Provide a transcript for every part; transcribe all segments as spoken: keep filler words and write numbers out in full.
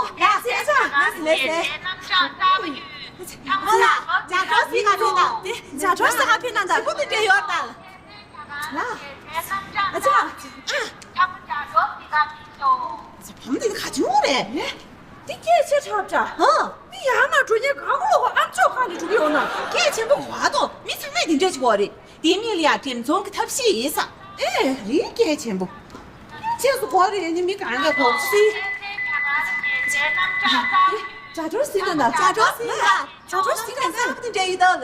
ཡ་ཟེར་ཨ་ཅག་ལགས་ཟེར་ལགས་ཟེར། ཨ་ལ། ཇ་གྲོ་སི་ག་ཕེ་ན་ད། དེ་ཇ་གྲོ་སི་ག་ཕེ་ན་ད། ཞིམ་པོ་དེ་འདྲ་ཡོད་ད། ལ། ཨ་ཅག་བུ་མོ་འདི་ག་བྱུང་རེད། འདི་སྐད་ཆ་ཁྲབ་ཁྲ། ཧ། མི་ཡར་མར་འགྲོ་མཁན་གང་ག་ལོག་ཨ་མཆོག་ཁ་ནས་འགྲོ་གི་ཡོང་ན་སྐད་ཆེན་པོ་གོ་བ་དང་མི་ཚང་མས་འདི་འདྲ་ཞིག་གོ་རེད། དེ་མི་ལ་ཡ་འགྲེམས་ཚོང་གི་ཐབས་ཤེས་ཡིན་ས། ཨེ་རེད། སྐད་ཆེན་པོ། ཁྱེད་ཚོ་གོ་རེད་ནི་མི་གང་ག་གོ་སི། ཇ་གྲོ་སི་ན་ན་ཇ་གྲོ་སི་ན་ཇ་གྲོ་སི་ན་ན་དེ་འདྲ་ཡིན་ད་ལ།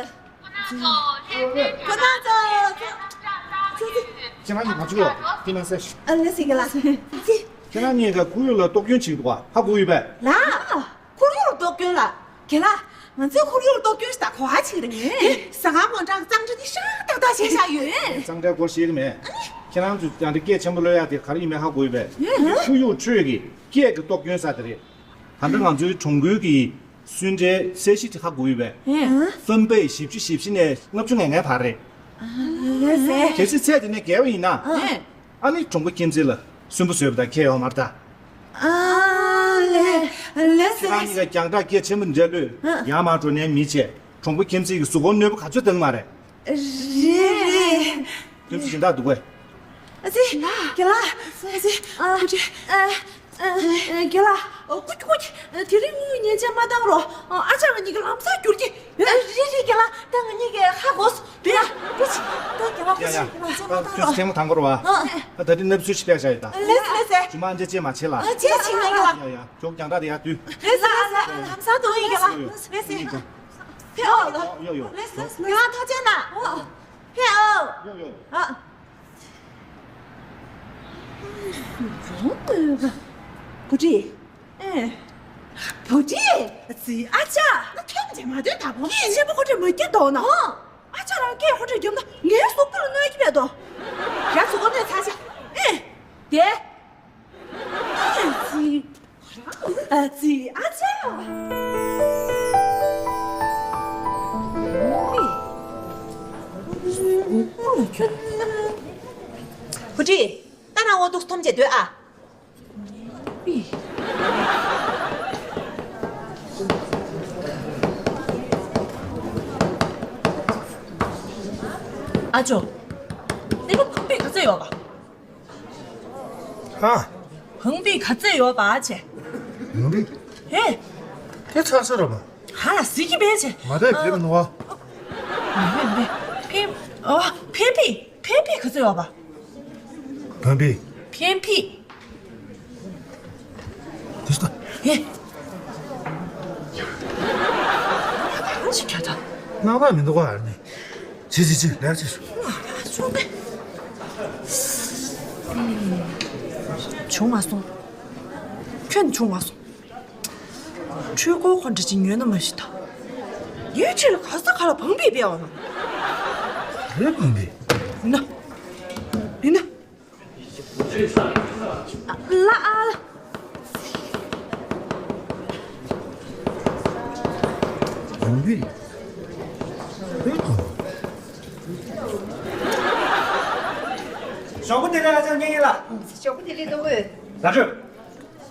ཁྱེད་རང་གཉིས་ག་ཚོད་ཡོད། དེ་མ་ཟད། ཨ་ལེ་སི་ག་ལ། ཁྱེད་རང་གཉིས་ཀ་ཁོར་ཡུག་ལ་གཏོར་སྐྱོན་བྱེད་འདུག་ག་ཧ་གོ་ཡོད་པས། ལ། ཁོར་ཡུག་ལ་གཏོར་སྐྱོན་ལ། རྒན་ལགས། ང་ཚོས་ཁོར་ཡུག་ལ་གཏོར་སྐྱོན་ཞིག་དང་གོ་བ་ཞིག་རེད། ཟ་ཁང་མོ་འདྲ་གཙང་སྦྲ་དེ་ཤ་སྟག་སྟག་བྱས་བཞག་ཡོད། གཙང་སྦྲའི་སྐོར་བཤད་ཀྱི་མེད། ཁྱེད་རང་ཚོས་ཀྱང་དེ་སྐད་ཆེན་པོ་གློད་ཡག་དེ་ག་རེ་ཡིན་མིན་ཧ་གོ་ཡོད་པས། ཁོར་ཡུག་ཁྲོད་ཀྱི་སྐད་ཀྱི་གཏོར་སྐྱོན་ས་དེ་རེད། ད་ལྟ་ང་ཚོའི་གྲོང་ཁུལ་གྱི་སུན་འབྲེལ་གསལ་གཞི་དེ་ཧ་གོ་ཡོད་པས། ཧྥུན་པེ་བཞི་བཅུ་ཞེ་བཞི་ནས་ལྔ་བཅུ་ང་ལྔའི་བར་རེད། ལགས་སེ། གལ་སྲིད་ཚད་དེ་ནས་བརྒལ་བ་ཡིན་ན། ཨ་ནི་གྲོང་པ་ཁྱིམ་མཚེས་ལ་སུན་པོ་བཟོས་པ་དང་ཁྱད་ཡོད་མ་རེད་ད། ཨ་ལེ། ལགས་སེ། ཁྱེད་རང་གཉིས་ཀ་རྒྱང་གྲགས་སྐད་ཆེན་པོ་འདྲ་གློད། ཡར་མར་འགྲོ་ནས་མི་བྱེད། གྲོང་པ་ཁྱིམ་མཚེས་ཀྱི་གཟུགས་པོར་གནོད་པ་ག་ཚོད་བཏང་མ་རེད། རེད་རེད། དུས་ཚོད་སྦྱིན་བདག་འདུག་གས། ཨ་ཙི། རྒན་ལགས། ཨ་ཙི། ཨ་ཁུ་ཁྲི། ཨ་ཨ་རྒན་ལགས། ཨོ་ཀུ་ཀུ། དེ་རིང་དངུལ་ཉེས་ཆད་མ་བཏང་རོགས། ཨ་ཅག་ང་གཉིས་ཀྱི་ལམ་སང་འགྱུར་གྱི། རེད་རེད་རྒན་ལགས། ད་ང་གཉིས་ཀྱི་ཧ་གོ་སོང་། རྒན་ལགས། ཀུ་ཅི། ད་རྒན་ལགས་ཀུ་ཅི། ཡ་ཡ། རྒན་ལགས་ཉེས་ཆད་མ་བཏང་དུས་ཚོད་ཐེངས་མ་དང་པོ་རེད་བ། ཨ་ད་དེ་ནབ་སུ་ཞིག་ལས་བྱ་ཡོད་ད། ལགས་སེ་ལགས་སེ། ཇུ་མ་ཨ་ཅེ་ཅེ་མ་བྱེད་ལ། ཨ་ཅེ་ཅེ་མ་ཡོད་ལ། ཡ་ཡ། ཇོག་རྒྱང་གྲགས་དེ་ཡར་བསྡུས། ལགས་སེ་ལགས་སེ། ལམ་སང་དུ་ཡིན་གྱི་ལ། ལགས་སེ། ཕེབས་ཨོ་ལ། ཡོ་ཡོ། ལགས་སེ་ལགས་སེ། ཡང་ཐག་བཅད་ན། ཨོ། ཕེབས་ཨོ། ཡོ་ཡོ། ཨ། བུ་ཁྲིད། ཨེ། བུ་ཁྲིད། ཙི་ཨ་ཅག་ང་ཁྱོད་མཇལ་མ་འདོད་ད་བོ། ངས་གཅེན་པོ་ཁོ་ཁྲིད་མ་སྐྱེ་འདོག་ན། ཨོ། ཨ་ཅག་རང་སྐད་ཁོ་ཁྲིད་རྒྱབ་ན་ངའི་གཟུགས་པོ་ལ་གནོད་ཀྱི་མེད་དོ། ཡ་གཟུགས་པོ་གནོད་ཚར་ཤག་ཨེ། དེ། ཙི། ཨ་ཙི་ཨ་ཅག་བུ་ཁྲིད། ད་རང་འོ་འདུག་སྟོམ་བྱེད་སྡོད་ཨ། ཨ་ཅོ། ནི་མ་ཕང་པི་ག་ཚོད་ཡོད་པ། ཧ། ཕང་པི་ག་ཚོད་ཡོད་པ་ཆེ། ཕང་པི། ཧེ། དེ་ཚར་ས་ར་མ། ཧ་ལ་ཟི་གི་པེ་ཆེ། མ་དེ་བེ་མ་ནོ་བ། མེ་མེ་མེ། ཕེ། ཨོ་ཕེ་པི། ཕེ་པི་ག་ཚོད་ཡོད་པ། ཕང་པི། ཕེ་པི། དེ་ལྟ། ཧེ། གང་ཞིག་ཁྱོད་ད། སྣང་བ་མི་འདུག་ག་ཨ་ནི། ཆི་ཆི་ཆི་ལེགས་ཆི་སོང་། ང་ཆུང་གི། བྱུང་མ་སོང་། ཁྱོད་བྱུང་མ་སོང་། འཕྲུལ་འཁོར་ཁོ་འདྲ་ཅིག་ཉོས་ན་མ་ཤི་ད། ཡུལ་ཆེ་ལ་ག་ས་ག་ལ་བང་པི་སྤེལ་བ་ན། རེད་བང་པི། ཡིན་ན། ཡིན་ན། ལ་ཨ་ལ། བང་པི། ཞོགས་པ་བདེ་ལེགས་ཨ་ཅག་གཉེན་ཉེ་ལགས། ཞོགས་པ་བདེ་ལེགས་ཏོག་ཨོ། ལགས་སོ།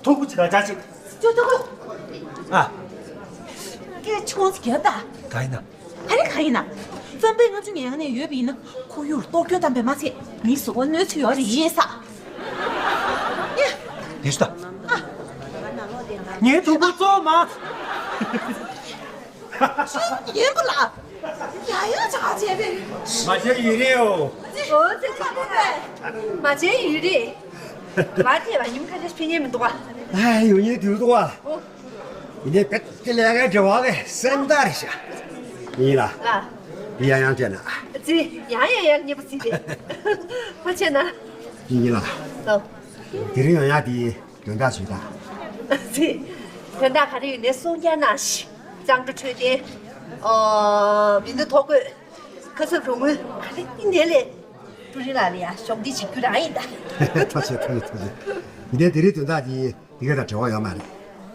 ཐུག་པ་ཅིག་དང་ཇ་ཅིག་ཅོ་ཏོ་ཀོ། ཨ། ཁྱེད་ཆུང་ཙི་རྒྱབ་ད། ག་ཡིན་ན། ག་རེ་ག་ཡིན་ན། བཙན་པོས་ལྔ་བཅུ་ང་ལྔ་ནས་ཡོད་པ་ཡིན་ན་ཁོར་ཡུག་གཏོར་སྐྱོན་བཏང་པས་མ་ཚད་མིའི་གཟུགས་པོ་གནོད་ཚུལ་ཡོད་རེད་ཡིན་ས། ཡ། དེ་ཤི་ད། ཨ། ངའི་ཐུག་པ་གཙོ་མ། ཉན་པོ་ལ། ཡ་ཡ་ཆ་བྱས་པས། མ་བྱས་ཡིན་རེད་ཨོ། ཨོ་ཙི་ཁ་པོ་པས། མ་བྱས་ཡིན་རེད། མ་བྱས་པ་ཡུམ་ཁ་ཤས་ཕྱི་ཉིན་མི་འདུག་བ། ཨ་ཡོང་ཉིན་དུས་འདུག་བ། ཨོ། ཡིན་ནའི་བེད་ཀྱི་ལས་ཀའི་འབྲེལ་བ་གི་སེམས་ཐག་རེད་ཤག་ཡིན་ལ། ལ། འདི་ཡང་ཡང་བྱས་ན། ཙི་ཡང་ཡང་ཡང་མཉེས་པོ་ཙི་རེད། ཕ་ཆེ་ན། ཡིན་ལ། ལ། དེ་རིང་ཡང་ཡང་དེ་དོན་དག་ཞུས་དང་། ཙི། དོན་དག་ག་རེ་ཡོད་ནས་གསུང་རྒྱ་ན་ཤི། གཙང་སྦྲ་འཕྲོད་བསྟེན། ཨོ། མི་འདུ་ཐོ་འགོད། ཁ་གསབ་རོགས་དངུལ་ག་རེ་ཡིན་ནའི་ལས། ཀྲུའུ་རིན་ལགས་ལ་ཡ་ཞོགས་འདི་བྱེད་རྒྱུ་རང་ཡིན་ད། ཐུགས་རྗེ་ཆེ་ཐུགས་རྗེ་ཆེ། ཐུགས་རྗེ་ཆེ། འདི་ནས་དེ་རིང་དོན་དག་འདི་འདི་ག་དང་འབྲེལ་བ་ཡོད་མ་རེད།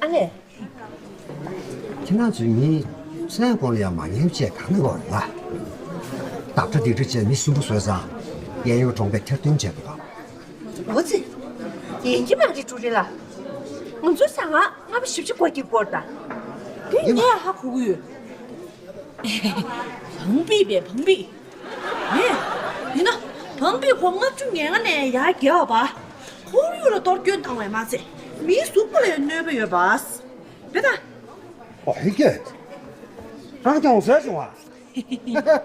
ཨ་ལས། ཁྱེད་རང་ཚོས་མི་བཙན་སྐོར་ལ་ཡང་མ་ཉན་བྱས་གང་ནས་འོར་ལ། བདག་སྒྲ་སྡིག་སྒྲ་བྱས་མི་གསུམ་པོ་བཟོས་ཙང་གཡས་གཡོན་གྲོང་པས་ཐེར་འདོན་བྱས་འདུག་ག་འོ་ཙི། ཡིན་གྱི་མ་རེད་ཀྲུའུ་རིན་ལགས། ང་ཚོའི་ཟ་ང་ལྔ་པ་བཞི་བཅུ་སྐོར་གྱི་སྐོར་དང་། དེ་ངས་ཧ་གོ་གི་ཡོད། བང་པི་པས་བང་པི། ཡིན་ན། བང་པི་ཁོ་ལྔ་བཅུ་ང་ལྔ་ནས་ཡར་བརྒལ་བ་བ། ཁོར་ཡུག་ལ་གཏོར་སྐྱོན་བཏང་བས་མ་ཚད་མིའི་གཟུགས་པོ་ལ་ཡང་གནོད་པ་ཡོད་པ། དེ་ད། ཨོ་ཧི་ཀེ། རང་གྱོང་གསལ་བྱུང་བ།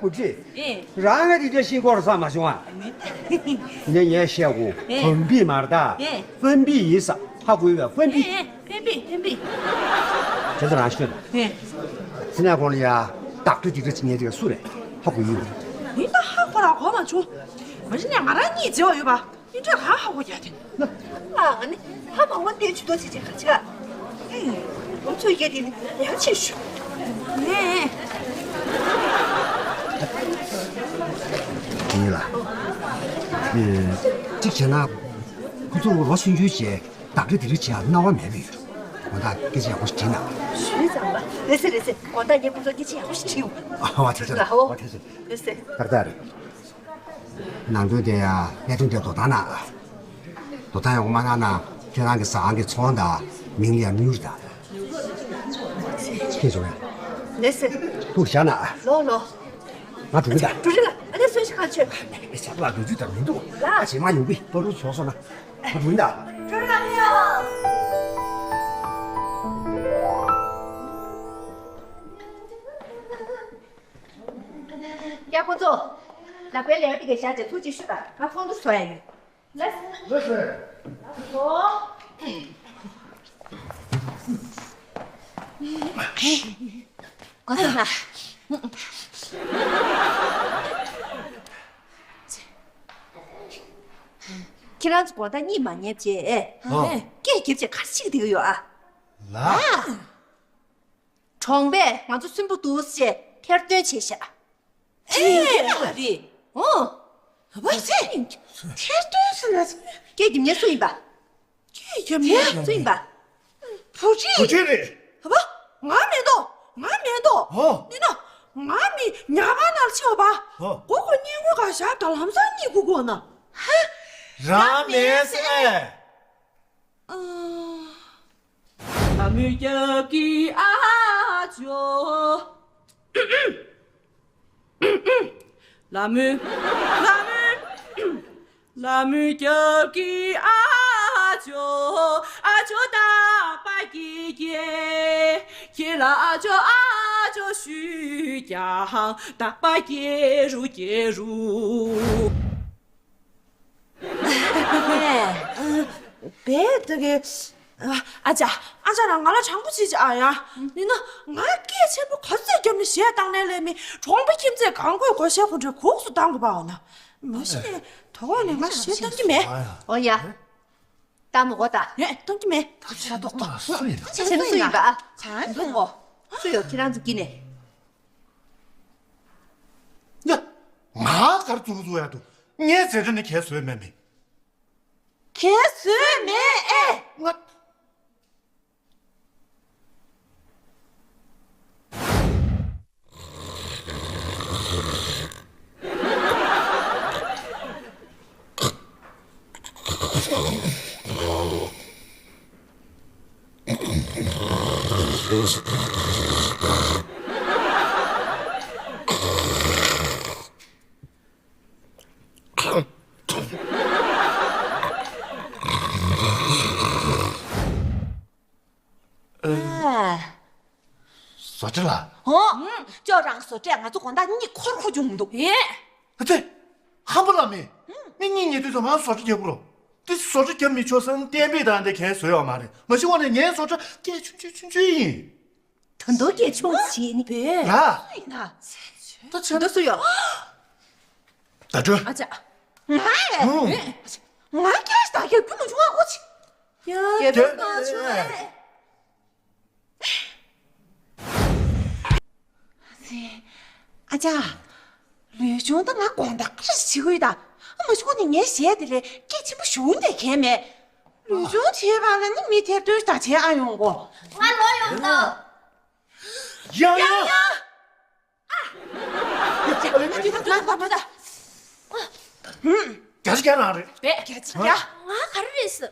བུ་ཁྲིད། ཨེ། རང་ང་དེ་འདྲ་ཤིང་སྐོར་ས་མ་བྱུང་བ། ངས་ངས་བཤད་གོ་ཨེ། བང་པི་མ་རེད་ད། ཨེ། བང་པི་ཡིན་ས་ཧ་གོ་བས་བང་པི། ཨེ་ཨེ། ཕན་པི་ཕན་པི། དེ་ཚོ་རང་ཤོད་དང་། ཧེ། སི་ནས་གོང་ལ་ཡ་བདག་སྤྲོད་སྡིག་སྤྲོད་ཅིག་ཉན་ཅིག་སུ་རེད་ཧ་གོ་ཡོད། མི་ད་ཧ་གོ་ར་གོ་མ་བྱུང་། མ་གཞི་ནས་ང་རང་གཉིས་བརྗེ་བ་ཡོད་པ་འདི་འདྲ་ག་ཧ་གོ་ཡ་དེ། ཨ་ནི་ཧ་མ་གོ་བལྟས་ཆུ་ཏོ་ཆེ་ཆེ་ག་ཆེ་ག་ང་ཚོ་ཡ་དེ་ནི་ཡང་ཆེ་ཞུ། ནས། དེ་ཡིན་ལ། གཅིག་བྱས་ན། ཁོ་ཚོ་ལོ་ཆུང་ཆུང་བྱས། བདག་གི་དེ་རིགས་བྱེད་ཡ་སྣང་བ་མེད་པའི་ཡུལ། དགོང་དག་སྐད་ཆ་ཡག་པོ་ཞིག་དྲིས་ན། ཞུས་ཙང་ལ། རེད་ཟེར་རེད་ཟེར། དགོང་དག་ངས་ཁོ་ཚོ་སྐད་ཆ་ཡག་པོ་ཞིག་དྲིས་ཡོང་། ཨ་བ་དེ་ཚོ་རེད། ཨོ། བ་དེ་ཚོ་རེད། རེད་ཟེར། ཏག་ཏག་རེད། ནང་དོན་དེ་ཡ་གནད་དོན་དེ་དོ་སྣང་གནང་ཨ། དོ་སྣང་ཡག་པོ་མ་གནང་ན་ཁྱེད་རང་གི་ཟ་ཁང་གི་ཚོང་དང་མིང་ལ་ཡ་མྱུར་དང་། ཁྱེད་ཚོ་རེད། རེད་ཟེར། ཐུགས་བཞག་ན་ཨ། ལོ་ལོ། ང་འགྲོ་གི་ད། འགྲོ་རེད་ལ། ཨ་ནི་སོན་ཞིག་གང་ཆོད། ཨེ་ཅག་ལ་འགྲོ་རྒྱུ་དང་མི་འདུག་ལ། ཨ་ཅེ་མ་ཡོང་གི་ཏོ་རུ་ཚོགས་སོ་ན། ཨ་འགྲོ་ཡིན་ད། འགྲོ་ར་ཡོ། ཡ་ཁོ་ཚོ། ལག་པའི་ལས་དེ་ག་བཞག་ཅེས་ཐུགས་རྗེ་ཞུ་དང་ང་ཚོགས་འདུ་བཟོ་ཡ་ཡོད། ལགས་སོ། ལགས་སོ། ལགས་སོ། གོ་སོང་ང་། ཁྱེད་རང་ཚོ་དགོང་དག་གཉིད་མ་ཉལ་བྱས། ཨ། སྐད་རྒྱབ་བྱས་ག་རེ་བྱེད་ཀྱི་བསྡད་ཀྱི་ཡོད་ཨ། ལ། གྲོང་པས་ང་ཚོ་སུན་པོ་འདུག་ཅེས་ཐེར་འདོན་བྱས་ཤག་ཨེ་ཡིན་གྱི་མ་རེད། ཨོ། བ་ཚེ། ཐེར་འདོན་ཟེར་ན། སྐད་རྒྱབ་མཁན་སུ་ཡིན་པ། སྐད་རྒྱབ་མཁན་སུ་ཡིན་པ། བུ་ཁྲིད། བུ་ཁྲིད་རེད། བ། ང་མེད་དོ། ང་མེད་དོ། ཨོ། ཡིན་ན། ང་མི་ཉག་ག་ནར་ཆེ་བ་པ། ཨོ། གོ་གོ་སྙན་གོ་ག་ཞག་ད་ལམ་སང་གཉིད་ཁུག་གོ་ན། ཧ། རང་མེད་ཟེར། ལ་མོའི་རྒྱབ་ཀྱི་ཨ་ཇོ། ལ་མོའི། ལ་མོའི། ལ་མོའི་རྒྱབ་ཀྱི་ཨ་ཇོ། ཨ་ཇོ་རྟག་པ་སྐྱེ་སྐྱེ། ཁྱེད་ལ་ཨ་ཇོ་ཨ་ཇོ་ཞུས་ཀྱང་རྟག་པ་སྐྱེ་རུ་སྐྱེ་རུ། ཨ། བས་དེ་གའི། ཨ་ཅག་ཨ་ཅག་རང་ང་ལ་དྲང་པོ་བྱེད་ཅིག་ཨ་ཡ། ཡིན་ན་ང་སྐད་ཆེན་པོ་ག་ཚོད་བརྒྱབ་ནས་གཞས་བཏང་ནའི་ལས་མི་གྲོང་པ་ཁྱིམ་མཚེས་གང་དགོས་གོ་གཞས་གོ་འདྲ་གུག་སུ་བཏང་དགོས་པའོ་ན། མ་གཞི་ནས་དོ་གོ་ནས་ང་གཞས་བཏང་གི་མེད། ཨོ་ཡ། ཏམ་གོ་ད། ཡེ་ཏང་གི་མེད། ད་ཆ་ཏོག་ཏོག་སུ་ཡིན། ཆ་སུ་ཡིན་པ། ཆ་ཏོག་གོ། སུ་ཡོད་ཁྱེད་རང་ཚོ་དཀྱིལ་ནས། ཡ། ང་གར་ཙུག་ཙུག་ཡ་འདུག་ངའི་ཟེར་ཁྲ་ནི་གས་བཟོས་མེད་མེད། གས་བཟོས་མེད་ཨེ། ང་། ཨ། བཟོ་གྲྭ་ལ། ཧོ། ཅོ་རང་བཟོ་གྲྭས་ང་ཚོ་དགོང་དག་གཉིད་ཁོར་ཁོ་བྱུང་མི་འདུག་ཨེ། ཨ་ཙི། ཧམ་པ་ལ་མེད། མི་གཉིད་ཉལ་དུས་ཙམ་པ་བཟོ་གྲྭ་རྒྱག་དགོས་རོ། འདི་བཟོ་གྲྭ་རྒྱབ་མི་ཆོག་སང་གཏན་འབེབས་དང་འདི་གས་བཟོས་ཡོད་མ་རེད། མ་གཞི་འོ་ནས་ངའི་བཟོ་གྲྭ་སྐད་ཆུང་ཆུང་ཆུང་ཆུང་ཡིན། ད་དུང་སྐད་ཆུང་བྱེད་ནི། བས། ལ། ཡིན་ན། ད་ཆ་ད་སུ་ཡོད། ད་དྲོད། ཨ་ཅག་ང་ཨེ། ཧུམ། ང་སྐད་ཞིག་ད་རྒྱབ་རྒྱུ་མ་བྱུང་ཨ་ཁོ་ཆི། རྒྱབ་རྒྱབ་རྒྱུ་མ་བྱུང་ཨེ། ཨ་ཅག་ལུས་སྦྱོང་ད་ང་དགོང་དག་ག་རེ་བྱེད་དགོས་ད། ཨ་མ་ཤོག་ནི་ངའི་གཞས་དེ་ལས་སྐད་ཆེན་པོ་ཞུ་འདོད་མཁན་མེད། ལུས་སྦྱོང་བྱེད་པ་ལ་ནི་མི་ཐེར་འདོན་ད་བྱེད་ཨ་ཡོང་གོ། ང་ལོ་ཡོང་ད། ཡང་ཡང་། ཨ། ཡ་ཅག་ལ་ང་དེ་ད་ལ་ད་ད། བརྒྱ་ཆ་བརྒྱ་རང་རེད། བས་བརྒྱ་ཆ་བརྒྱ། ང་ག་རེ་རེད་ཟེར།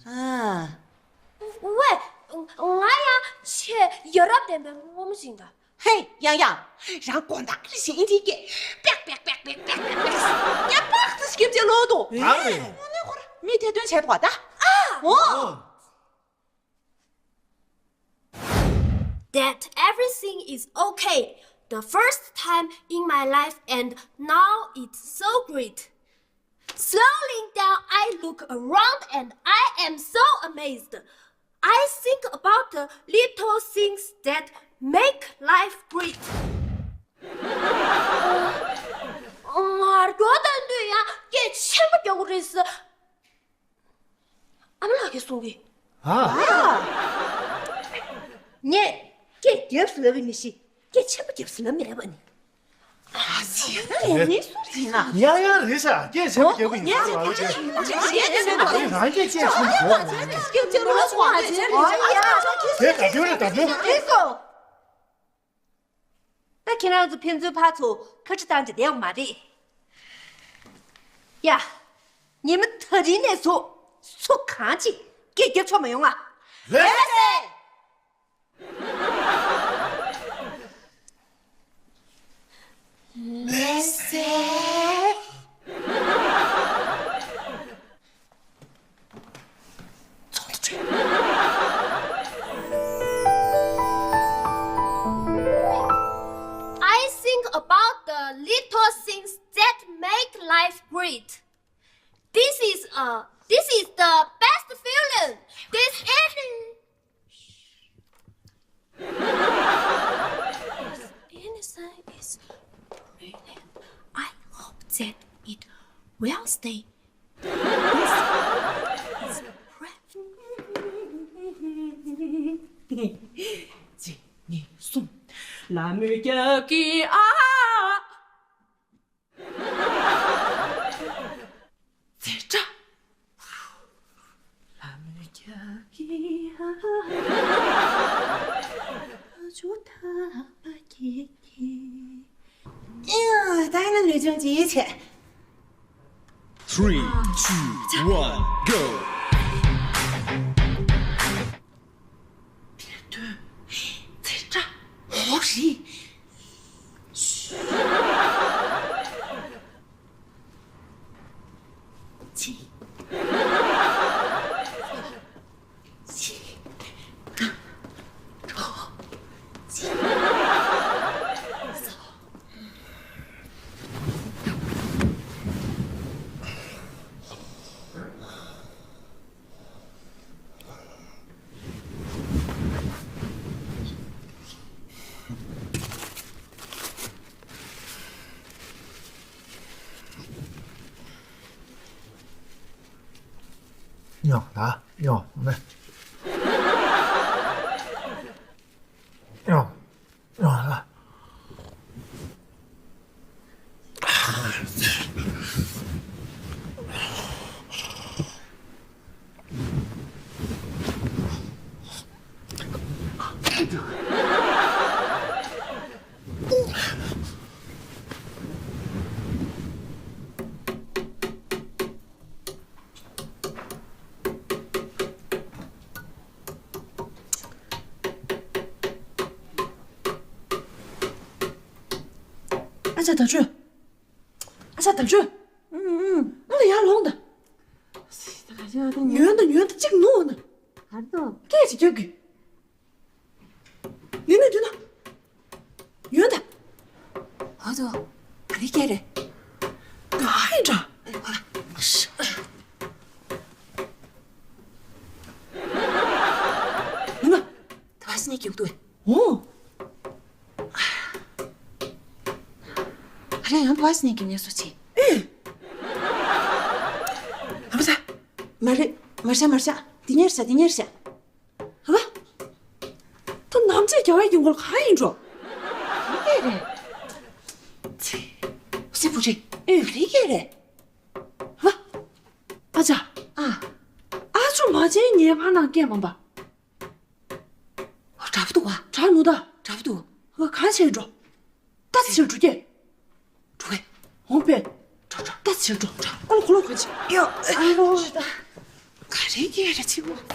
ཨ། ཝེ། ང་ཡང་ཆེས་ཡ་རབས་ལྡན་པའི་སྔོན་མོ་ཞིག་ད། ཧེ། ཡང་ཡང་། རང་དགོང་དག་གི་ཞིག་ཨིན་ཇིའི་སྐད། པེག་པེག་པེག་པེག་པེག་པེག་པེག་ཡ་པག་ཏུ་སྐྱེམས་ཅན་ལོ་དོ། ཨ་རེད། ཨ་ནི་ཁོ་ར་མི་དེ་དོན་བྱས་དོ་ད། ཨ། འོ། That everything is okay. The first time in my life, and now it's so great. Slowing down, I look around and I am so amazed. I think about the little things that make life great. ང་རྒྱོ་དང་དུས་ཡང་སྐད་ཆེན་པོ་རྒྱག་གི་རེད་ཟེར། ཨ་མ་ལགས་ཀྱིས་གསུང་གི། ཨ། ངས་སྐད་རྒྱབ་སུ་ལབ་པའི་མི་ཤེས། སྐད་ཆེན་པོ་རྒྱབ་སུ་ལབ་མེད་པ་ནི། ཨ་ཙི། ངས་སུ་རེད་ན། ཡང་ཡང་རེད་ཤག་སྐད་ཆེན་པོ་རྒྱབ་གི་ཡིན་ཟེར་བ་ལ་སྐད། རང་སྐད་ཆེན་པོ་རྒྱབ། སྐད་ཆེན་པོ་རྒྱབ་ལ་སོང་བ་རེད། དེ་ད་དུང་རེད་ད་དུང་། རེད་སོ། ད་ཁྱེད་རང་ཚོ་ཕན་ཚུན་ཕར་ཚུར་ཁ་ཁྲི་བཏང་བྱས་བསྡད་ཡོད་མ་རེད། ཡ། ཉི་མ་ད་རིང་ནས་བཟུང་སུ་གང་ཅིག་སྐད་རྒྱབ་ཆོག་མ་ཡོང་ང་། ལགས་སེ། ལགས་སེ། I think about the little things that make life great. This is a, this is the best feeling. This is Anything is brilliant. I hope that it will stay. This is གཅིག་གཉིས་གསུམ། ལ་མོའི་རྒྱབ་ཀྱི་ཨ། ཛེ་ཏྲ། ལ་མོའི་རྒྱབ་ཀྱི་ཨ། ཨ་ཇོ་ཐ་མ་ཀྱི་ཀྱི། ཨེ། ད་ཡིན་ན་ལུས་སྦྱོང་ཅིག་བྱེད། Three, two, one, go. དེར་ཐོན། ཛེ་ཏྲ། འོ་རེད། གཅིག་གཅིག་གཅིག་ད་ཡོང་ནས་ཡོང་ཡོང་ལ། ཨ་ཅག་དར་ལྕོག་ཨ་ཅག་དར་ལྕོག་ཨུ་ཨུ། ཨ་ལ་ཡར་ལོངས་དང་། ཉོན་དང་ཉོན་དང་གཅིག་ནུ་ན། གར་དོ། སྐད་ཅིག་རྒྱག་གི། ཡོད་ན་ཡོད་ན། ཡོད་ད། ཨ་ཙོ། ག་རེ་སྐད་རེད། ང་ཧའི་འདྲ། ཡོད་ན། ད་སི་ནས་ཀྱུག་ཏུ། ཨོ། ཨ་རེ་ཡང་བ་སི་ནས་ཀྱུག་ནས་སོ་ཆེ། ཨེ། ཨ་མ་ས། མ་རེད། མར་ཤ་མར་ཤ། དེ་ཉེར་ཤ་དེ་ཉེར་ཤ། ཧ་བ། ད་ནམ་ཚེ་རྒྱ་བའི་ཡིན་གོ་གང་ཡིན་འགྲོ། རིག་གེ་རེད། སི་བུ་རི། ཨེ་རིག་གེ་རེད། ཧ་བ། ཨ་ཅག་ཨ། ཨ་ཅོ་མ་ཅན་ཉེ་བར་ནང་སྐད་མང་པ། དྲག་པོ་འདུག་བ། དྲག་ནུ་ད། དྲག་པོ་འདུག་ཧ་བ་གང་བྱས་འགྲོ། ད་ཚེ་འགྲོ་སྐད། འགྲོ་གི། འོང་པས། འགྲོ་འགྲོ། ད་ཚེ་འགྲོ་འགྲོ། ཨ་ལ་ཁོ་ལོ་ག་ཅི། ཡོ། ཨ་ལོ་ད། ག་རེ་སྐད་རེད་ཚེ་བུ། ཨོ།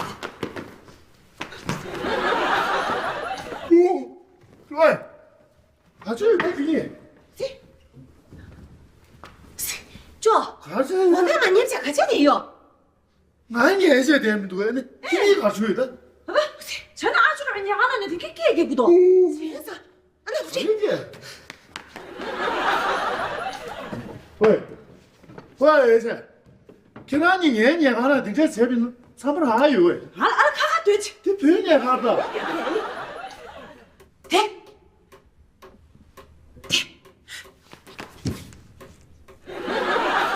ཨོ། ག་ཚོད་ཡོད་པའི་དེ་ཉིད། ཅོ། ག་ཚོད་ཡོད། འོ་ན་ང་ཉེར་ཆ་ག་ཚོད་དེ་ཡོད། ང་ཉལ་བྱས་བསྡད་མི་འདུག་ཨ་ནི་ཁྱེད་གཉིས་ག་ཚོད་ཡོད་ད། ཨ་བ། བྱས་ན་ཨ་ཅོ་རང་ཉལ་ཁང་ནང་ནས་དེ་གའི་སྐད་རྒྱག་གི་འདུག་ཨོ། བྱས་ཙང་། ཨ་ནི་བུ་ཅི། ཨ་ནི་ཀྱེ། ཝེ། ཝེ་ཨེ་ཅེ། ཁྱེད་རང་གཉིས་ངའི་ཉལ་ཁང་ནང་དེ་འདྲས་བྱས་པའི་ཚང་མ་རང་ཡོད་ཝེ། ང་ལ་ཨ་ལ་ཁ་ཁ་སྡོད་ཅིག་དེ་བུའི་ཉལ་ཁང་ད། དེ། དེ།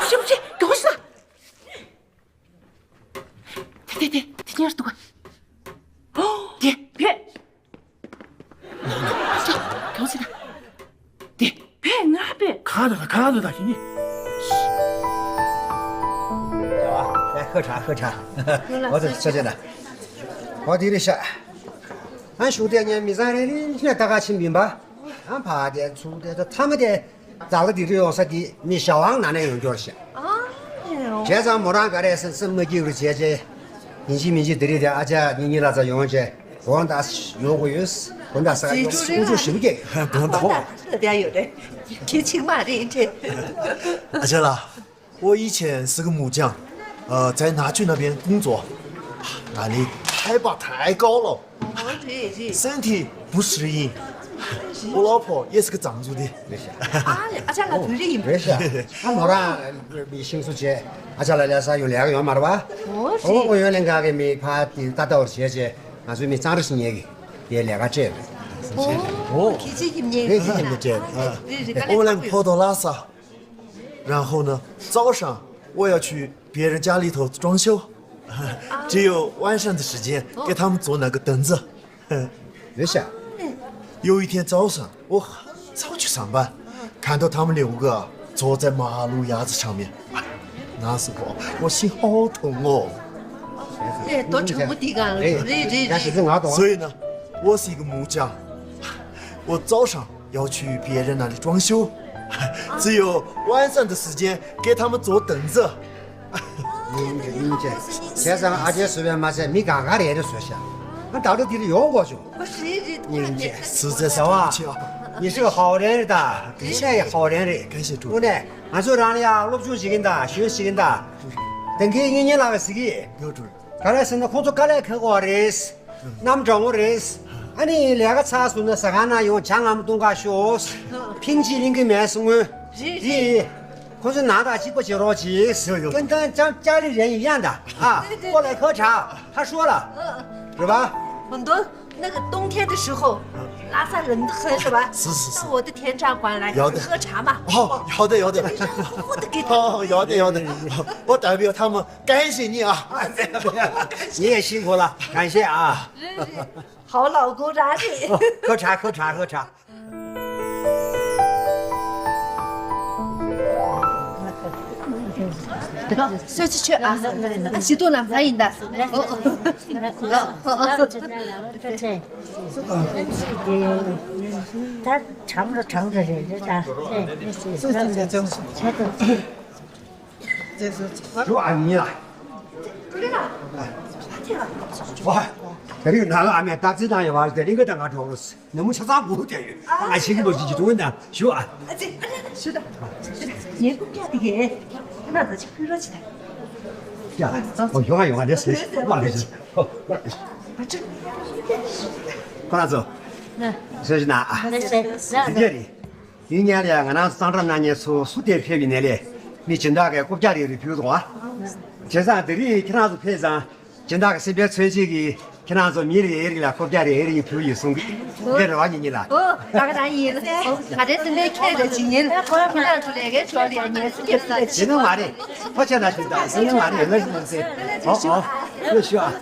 བུ་ཅི་བུ་ཅི་མགྱོགས་ཤོག་དེ་དེ་དེ་དེ་ཉར་འདུག་ག་དེ། བེ། གྱོང་སྲིད་ད། དེ། བེ་ང་བེ། གང་རེད་གང་རེད་ད་ཡིན། ཨེ་ཧ་ཁྲ་ཧ་ཁྲ། འོ་དེ་ཆ་ཆ་ད། འོ་དེ་རེད་ཤག་ཨ་ཤུགས་དེ་ཉན་མི་ཚང་རེ་རེ་ཤ་ད་ག་ཕྱིན་མིན་པ། ཨ་ཕ་དེ་ཚུགས་དེ་ད་ཐ་མ་དེ། བདག་ལ་དེ་རིང་ཡོང་ས་དེ་མི་ཞའོ་ཝང་ནང་ནས་ཡོང་རྒྱུ་རེད་ཤག་བྱས་ཙང་མོ་རང་ག་རེ་སེམས་སེམས་མ་སྐྱིད་རུ་བྱས་རྗེས། ཡིན་གཅིག་མིན་གཅིག་དེ་རིང་དེ་ཨ་ཅག་གཉིས་གཉིས་ལ་ཚ་ཡོང་རྗེས་དགོང་དག་ཡོང་དགོས་ཡོད། དགོང་དག་ས་ག་ཡོང་སྐུ་མཁྱེན་ཞུ་གི་དགོང་དག་ཨོ། ད་ཡོད་རེད། ཁྱེད་ཆིག་མ་རེད་དྲན། ཨ་ཅག་ལགས། 我以前是个木匠，呃，在那去那边工作，那里海拔太高了，哦，对对，身体不适应。我老婆也是个藏族的。 ཨ་ལེ། ཨ་ཅག་ལགས་བོད་རིགས་ཡིན་པས། རེད་ཤག་ཨ་མོ་རང་མི་ཤིང་བཟོ་བྱས་ཨ་ཅག་ལགས་ལས་ས་ཡོད་ལས་ཀ་ཡོད་མ་རེད་པ། ཨོ་རེད། ཨོ་ཡོད་ལས་འགའ་གི་མི་ཕ་དེ་ལྟ་ལྟ་བར་བྱས་བྱས་ང་ཚོའི་མི་གཙང་ར་ཞིག་ཉལ་གི་ཡས་ལས་ཀ་བྱས། ཨོ་ཁྱེད་ཅག་གི་ཉལ་རེད་ཁྱེད་ཅག་གི་ཉལ་རེད། རེད་རེད། དཀའ་ལས་ཁག་པོ་ཡོད། 我们两个跑到拉萨，然后呢，早上我要去别人家里头装修，只有晚上的时间给他们做那个凳子。 རེད་ཤག有一天早上，我很早去上班，看到他们六个坐在马路牙子上面，哎，那时候我心好痛哦。哎，多愁无地干了，哎，对对对。所以呢，我是一个木匠，我早上要去别人那里装修，只有晚上的时间给他们做凳子。 སྙིང་རྗེ་སྙིང་རྗེ། བྱས་ཙང་ཨ་ཅེ་བཟོས་པས་མ་ཚད་མི་གང་ག་རེ་རེ་བཟོས་ཤག་ཨ་ད་ལྟ་འདི་ལ་ཡོང་དགོས་བྱུང་། སྙིང་རྗེ། 实在是对不起啊。 བྱ་བ། 你是个好人རེད་ད། 你是个好人རེད། 感谢主。 དངོས་གནས་ང་ཚོ་རང་ལ་ཡང་སློབ་སྦྱོང་བྱེད་ཀྱིན་གདའ་ཞུ་བྱེད་ཀྱིན་གདའ། དེང་གི་ངེད་གཉིས་ལ་ག་ཟིག་གི་ག་རེ་ཟེར་ན་ཁོང་ཚོ་དཀའ་ལས་ཁག་གོ་རེད། གནམ་གྲང་མོ་རེད། ཨ་ནི་ལས་ཀ་ཚར་སོང་ན་ཟ་ཁང་ནང་ཡོང་ཇ་མངར་མོ་བཏུང་ག་ཤོག་ཕིང་གཅིག་ལེན་གི་མེད་སོང་ངོ་། རེད་རེད། ཁོ་ཚོ་ནང་དང་གཅིག་པ་བྱེད་རོགས་གྱིས། ཡོད་ཡོད། ཀུན་ཏང་ཅང་ཅ་ལི་རེ་ཡིན་ཡང་ད། ཨ་ཀོ་ལ་ཁོ་དྲག་ཧ་ཧྲོ་ལ། རེད་པ། མ་འདུག 那个冬天的时候，拉萨冷得很，是吧？是是是。那我的天照馆来喝茶嘛。哦，好的，好的。我的给他。哦，好的，好的。我代表他们感谢你啊。你也辛苦了，感谢啊。好老公，咱这。喝茶，喝茶，喝茶。 这个，这去吃啊，这都能欢迎的。哦，哦，哦，哦。他尝着尝着人家的。 ཞུ་ཨ་ནི་ལ། ཝ། དེ་རིང་ནང་ཨ་མས་རྟགས་རྩིས་བཏང་ཡོད་པ་དེ་རིང་གི་ད་ང་འགྲོ་རོགས། ནུབ་མོ་ཆ་ཚང་སྒུག་བསྡད་ཡོད། ང་ཤེས་ཀྱི་མ་ཤེས་ཀྱི་འདུག་ན་ཞུ་ཨ། ཨ་ཙི། ཞུ་ད། ཞུ་ད། ངའི་རྐུབ་བཀྱག་དེ་གས། ང་ཚོ་ཅིག་ཕུལ་རོགས་བྱེད་ད། ཡ། ཨོ་ཡོང་ཨ་ཡོང་ཨ་ལེ་སེ། མ་ལེ་སེ། ཨོ་མ་ལེ་སེ། ཨ་ཙི། ཁོ་རང་ཚོ། ན། སོ་ཞིག་ན་ཨ། ན་སེ། ན་སེ། དེ་རེད། ཡིན་ཉག་ལ་ང་རང་གཙང་སྦྲ་གནང་མཁན་ཚོ་སུ་དེར་ཕེབས་པའི་ནས་ལས་མི་སྦྱིན་བདག་གིས་རྐུབ་བཀྱག་རེ་རེ་ཕུལ་འདུག་ཨ། བྱས་ཙང་དེ་རིང་ཁྱེད་རང་ཚོ་ཕེབས་ཙང་སྦྱིན་བདག་གི་སེམས་པའི་མཚོན་བྱེད་ཀྱིས་ཁྱེད་རང་ཚོ་མི་རེ་རེ་ལ་རྐུབ་བཀྱག་རེ་རེ་ཕུལ་ཡོད་གསུང་གི། ངས་རེ་བ་ཉིན་ཉིན་ལ། ཨོ། ད་ག་ད་ཡིན། ང་རེ་སེམས་པའི་ཁྱེད་རེ་ཇི་ཉིན་ཁྱེད་རང་ཚོ་ལས་ཀའི་ཕྱོགས་ལ་ཉན་སུ་སྐྱེ་སུ་ལ་ཇི་ནུ་མ་རེད། ཕོ་ཆེ་ན་ཞིག་དང་སེམས་ནུ་མ་རེད། ལ་ཞིག་མ་ཟེར། ཨོ་ཨོ། ལ་ཞུ་ཨ།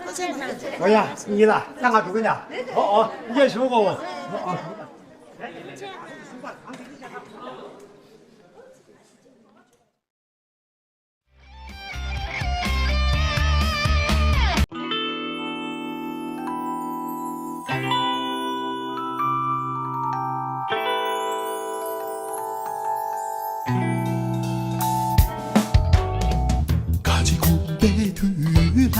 ཨོ་ཡ་ཉིན་ལ་ད་ང་འགྲོ་གི་ན། ཨོ་ཨོ། ཡ་ཞུ་གོ། ཨོ་ཨོ། ག་ཅི་ཁུག་པའི་དུས་ལ།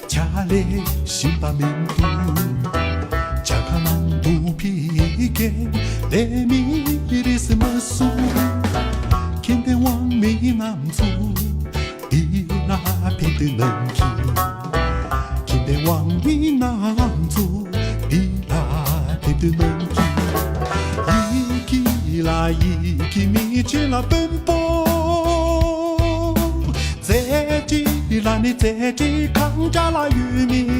ཆ་ལས་ཤིང་པ་མིན་འདུག་ཇ་ཁ་ནང་དུ་ཕི་ཀེ་ལས་མི་རིས་མ་སུ། ཁྱིམ་པའི་དབང་མི་རྣམས་ཚུ་འདི་ལ་ཕེབས་དུས་ནང་གི། ཁྱིམ་པའི་དབང་མི་རྣམས་ཚུ་འདི་ལ་ཕེབས་དུས་ནང་གི། ཡི་གེ་ལ་ཡི་གེ་མི་ཆེ་ལ་དཔོན་པོ། རྩེ་གྲས་ལ་ནི་རྩེ་གྲས་གང་འདྲ་ལ་ཡོད་མིན།